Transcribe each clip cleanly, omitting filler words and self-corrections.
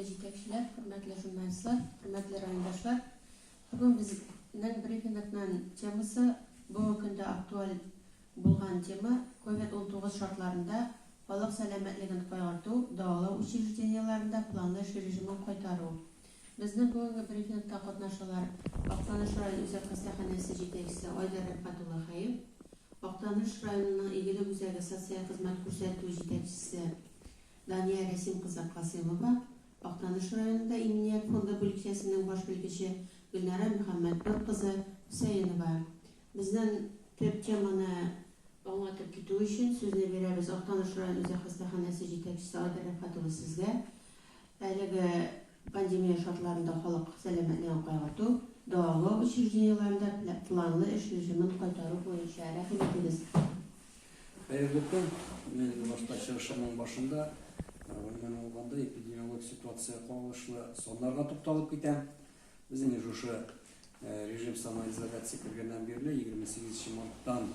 Хөрмәтле җитәкчеләр, хөрмәтле журналистлар, хөрмәтле райондашлар! Бүген безнең брифингның темасы, бүгенге көндә актуаль булган тема, Ковид 19 шартларында халык сәламәтлеген кайгырту, дәвалау учреждениеләрендә планлы эш режимын кайтару. Безнең бүгенге брифингта катнашалар Актаныш район үзәк хастаханәсе җитәкчесе Айдар Рәфкать улы Хәев, Актаныш районының Игелек үзәге социаль хезмәт күрсәтү җитәкчесе Дания Рәсим кызы Касыймова, Актаныш районында Иминият фонды бүлекчәсенең баш белгече Гөлнара Мөхәммәтнур кызы Хөсәенова. Безнең төп теманы аңлатып китү өчен сүзне бирәбез Актаныш район үзәк хастаханәсе җитәкчесе Айдар Рәфгать улы сезгә. Әлеге пандемия шартларында халык сәламәтлеген кайгырту, дәвалау учреждениеләрендә планлы эш режимын кайтару буенча рәхим итегез. Хәерле көн! Мин инде башта чыгышымның башында, гомумән алганда, эпидемиологик ситуациягә кагылышлы саннарга тукталып китәм. Без инде шушы режим самоизоляция кергәннән бирле, 28 марттан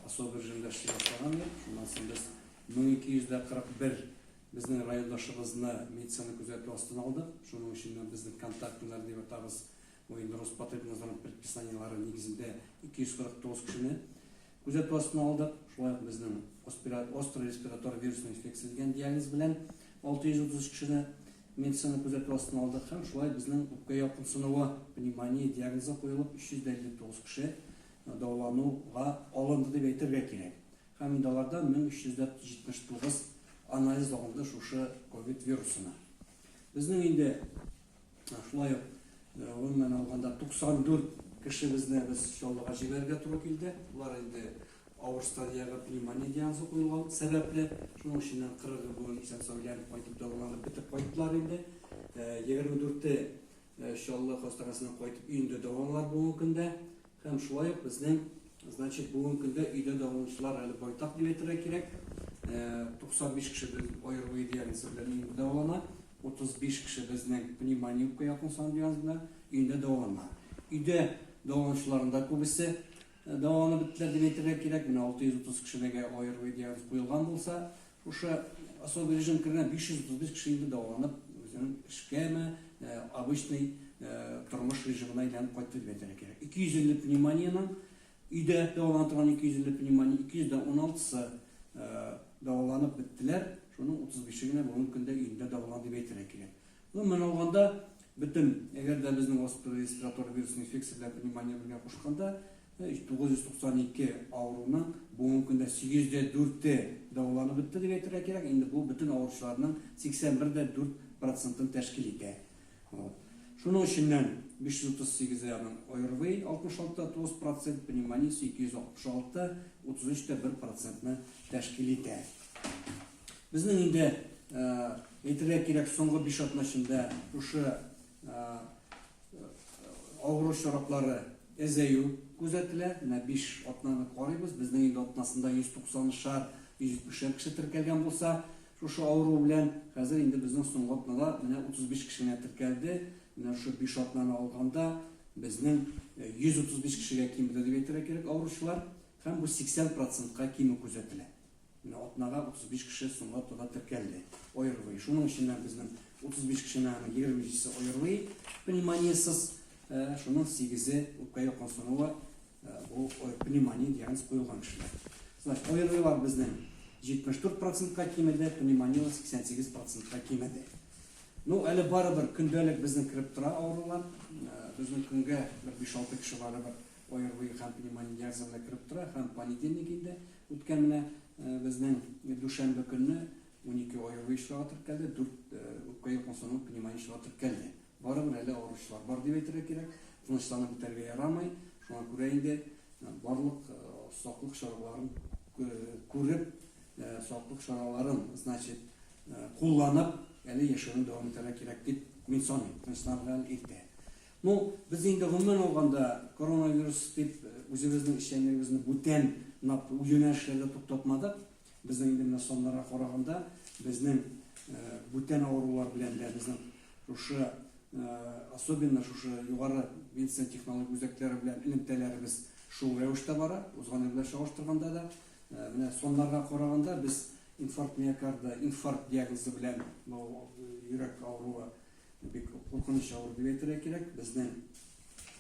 особый режимда эшли башлаган идек. Шуннан соң без 1241 безнең райондашыбызны медицина күзәтү астына алдык. Шуның эченнән безнең контактныйлар дип атабыз. Бу инде Роспотребнадзорның предписаниеләре нигезендә 249 кешене күзәтү астына алдык. Шулай ук безнең острый респираторный вирусная инфекция дигән диагноз белән 633 кешене медицина күзәтү астына алдык һәм шулай безнең үпкә ялкынсынуы, пневмония диагнозы куелып 359 кеше дәвалануга алынды дип әйтергә кирәк. Һәм инде алардан 1379 анализ алынды шушы ковид вирусына. Безнең инде Шулай ук, гомумән алганда, 94 кешебезне без Чаллыга җибәрергә туры килде. Болар инде авыр стадиягә пневмония диагнозы куелган сәбәпле. Шуның эченнән 40-ы бүген исән-сау әйләнеп кайтып, дәваланып бетеп кайттылар инде. 24-е Чаллы хастаханәсеннән кайтып өендә дәваланалар бүгенге көндә. Һәм шулай ук безнең, значит, бүгенге көндә өйдә дәваланучылар әле байтак дип әйтергә кирәк. 95 кеше без ОРВИ диагнозы белән өендә дәвалана. 35 кеше безнең пневмония үпкә якын сан диагноз белән өендә дәвалана. Өйдә дәваланучыларның да күбесе дәваланып беттеләр дип әйтергә кирәк. Менә 630 кешедәге ОРВИ диагноз куелган булса, шушы особый режим кергән 535 кеше инде дәваланып, үзенең эшкәме, обычный тормыш режимына әйләнеп кайтты дип әйтергә кирәк. 250 пневмониянең өйдә дәвалана торган 250 пневмония, 216-сы дәваланып беттеләр, шуның 35-е генә бүгенге көндә өендә дәвалана дип әйтергә кирәк. Гомумән алганда, бөтен, әгәр дә безнең острый респираторный вирусный инфекция белән пневмония бергә кушканда, 992 авыруның бүгенге көндә 804-е дәваланып бетте дип әйтергә кирәк. Инде бу бөтен авыручыларның 81,4 процентын тәшкил итә. Вот. Шуның эченнән 538-е аның ОРВИ, 66,9 процент, пневмониясе 266, 33,1 процентны тәшкил итә. Безнең инде әйтергә кирәк, соңгы 5 атна эчендә шушы авыру очраклары әзәю күзәтелә. Менә 5 атнаны карыйбыз. Безнең инде атнасында 190-шар, 170-шәр кеше теркәлгән булса, шушы авыру белән хәзер инде безнең соңгы атнада менә 35 кеше генә теркәлде. Менә шушы 5 атнаны алганда безнең 135 кешегә кимеде дип әйтергә кирәк авыручылар һәм бу 80 процентка кимү күзәтелә. Менә атнага 35 кеше соңгы атнада теркәлде. ОРВИ. Шуның эченнән безнең 35 кешенең аның 27-се ОРВИ пневмониясез, шуның 8-е үпкә ялкынсынуы, бу пневмония диагноз куелган кешеләр. Значит, ОРВИлар безнең 74 процентка кимеде, пневмониялар 88 процентка кимеде. Ну, әле барыбер көндәлек безнең кереп тора авырулар. Безнең көнгә бер 5-6 кеше барыбер ОРВИ һәм пневмония диагнозы белән кереп тора һәм понедельник инде үткән менә безнең дүшәмбе көнне 12 ОРВИ очрагы теркәлде, 4 үпкә ялкынсыну пневмония очрагы теркәлде. Барыбер әле авыручылар бар дип әйтергә кирәк. Тынычланып бетәргә ярамый. Шуңа күрә инде барлык саклык чараларын күреп, саклык чараларын, значит, кулланып, әле яшәүне дәвам итәргә кирәк дип мин саныйм. Тынычланырга әле иртә. Ну, без инде гомумән алганда коронавирус дип үзебезнең эшчәнлегебезне бүтән юнәлешләрдә туктатмадык. Безнең инде менә саннарга караганда, безнең бүтән авырулар белән дә безнең шушы особенно шушы югары медицина технологик үзәкләре белән элемтәләребез шул рәвештә бара, узган ел белән чагыштырганда да. Менә саннарга караганда без инфаркт миокарда, инфаркт диагнозы белән, бу йөрәк авыруы. Бик куркыныч авыру дип әйтергә кирәк. Безнең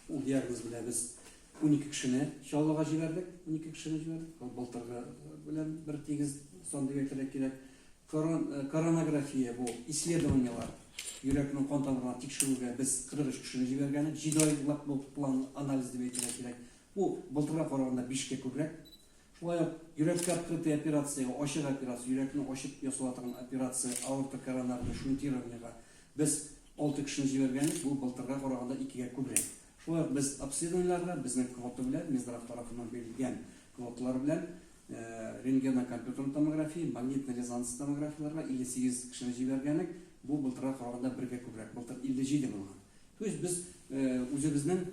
ул диагноз белән без 12 кешене Чаллыга җибәрдек. 12 кешене җибәрдек. Ул былтыргы белән бер тигез сан дип әйтергә кирәк. Корон, коронография бу исследованиелар йөрәкнең кан тамырларын тикшерүгә без 43 кешене җибәргән идек. 7 айлык бу план анализ дип әйтергә кирәк. Бу былтырга караганда 5 кә күбрәк. Шулай ук йөрәккә открытый операциягә, ачык операция, йөрәкне ачып ясала торган операция, аортокоронарный шунтированиега без 6 кешене җибәргән идек, бу былтырга караганда икегә күбрәк. Шулай ук без обследованиеләргә безнең квота белән, Минздрав тарафыннан бирелгән квоталар белән рентгенокомпьютерный томография, магнитно-резонанс томографияләргә 58 кешене җибәргән идек, бу былтырга караганда бергә күбрәк, былтыр 57 булган. То есть без үзебезнең,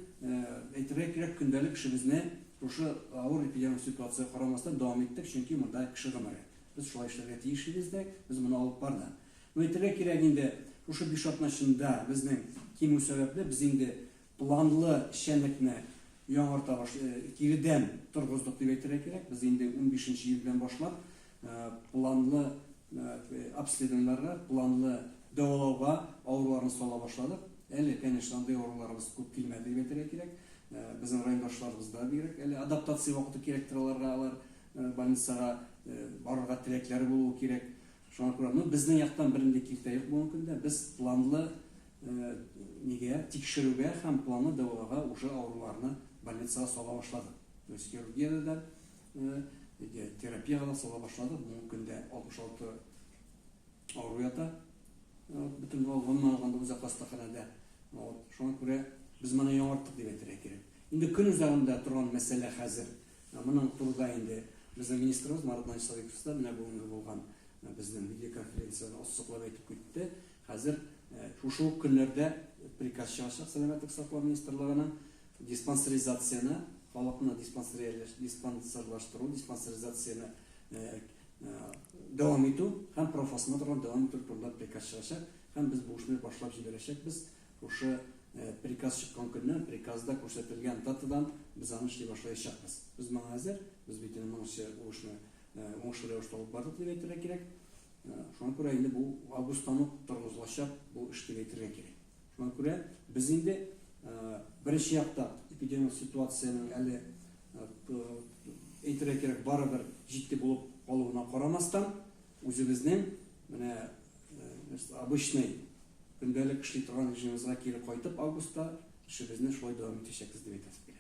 әйтергә кирәк, көндәлек эшебезне шушы авыр эпидемик ситуациягә карамастан дәвам иттек, чөнки монда кеше гомере. Без шулай эшләргә тиеш идек дә, без моны алып бардык. Но әйтергә кирәк инде, шушы биш атна эчендә безнең кимү сәбәпле, без инде планлы эшчәнлекне яңарта баш, киредән торгыздык дип әйтергә кирәк. Без инде унбишенче июльдән башлап планлы обследованиеләргә, планлы дәвалауга авыруларны сала башладык. Әле, конечно, андый авыруларыбыз күп килмәде дип әйтергә кирәк. Безнең райондашларыбызда бигрәк әле адаптация вакыты кирәктер аларга, алар больницага барырга теләкләре булуы кирәк. Шуңа күрә, ну, безнең яктан бернинди киртә юк бүгенге көндә. Без планлы нигә, тикшерүгә һәм планлы дәвалауга уже авыруларны больницага сала башладык. То есть хирургиядә дә Терапиягә дә сала башладык. Бүгенге көндә 66 авыру ята. Бөтен гомумән алганда үзәк хастаханәдә. Вот. Шуңа күрә без моны яңарттык дип әйтергә кирәк. Инде көн үзәгендә торган мәсьәлә хәзер. Моның турыда инде безнең министрыбыз Марат Наил Садыйков та менә бүгенге булган безнең видеоконференциядә ассызыклап әйтеп үтте. Хәзер шушы ук көннәрдә приказ чыгачак Сәламәтлек саклау министрлыгының. Диспансеризацияне, халыкны диспансерлаштыру, диспансеризацияне дәвам итү һәм профосмотрны дәвам итү турында приказ чыгачак һәм без бу эшне башлап җибәрәчәкбез. Шушы приказ чыккан көннән, приказда күрсәтелгән датадан без аны эшли башлаячакбыз. Без моңа әзер, без бит инде моңарчы бу эшне уңышлы рәвештә алып бардык дип әйтергә кирәк. Шуңа күрә инде бу августтан ук торгызылачак бу эш дип әйтергә кирәк. Шуңа күрә без инде беренче якта эпидемик ситуациянең әле әйтергә кирәк барыбер җитди булып калуына карамастан, үзебезнең менә обычный көндәлек эшли торган режимыбызга кире кайтып августта эшебезне шулай дәвам итәчәкбез дип әйтәсем.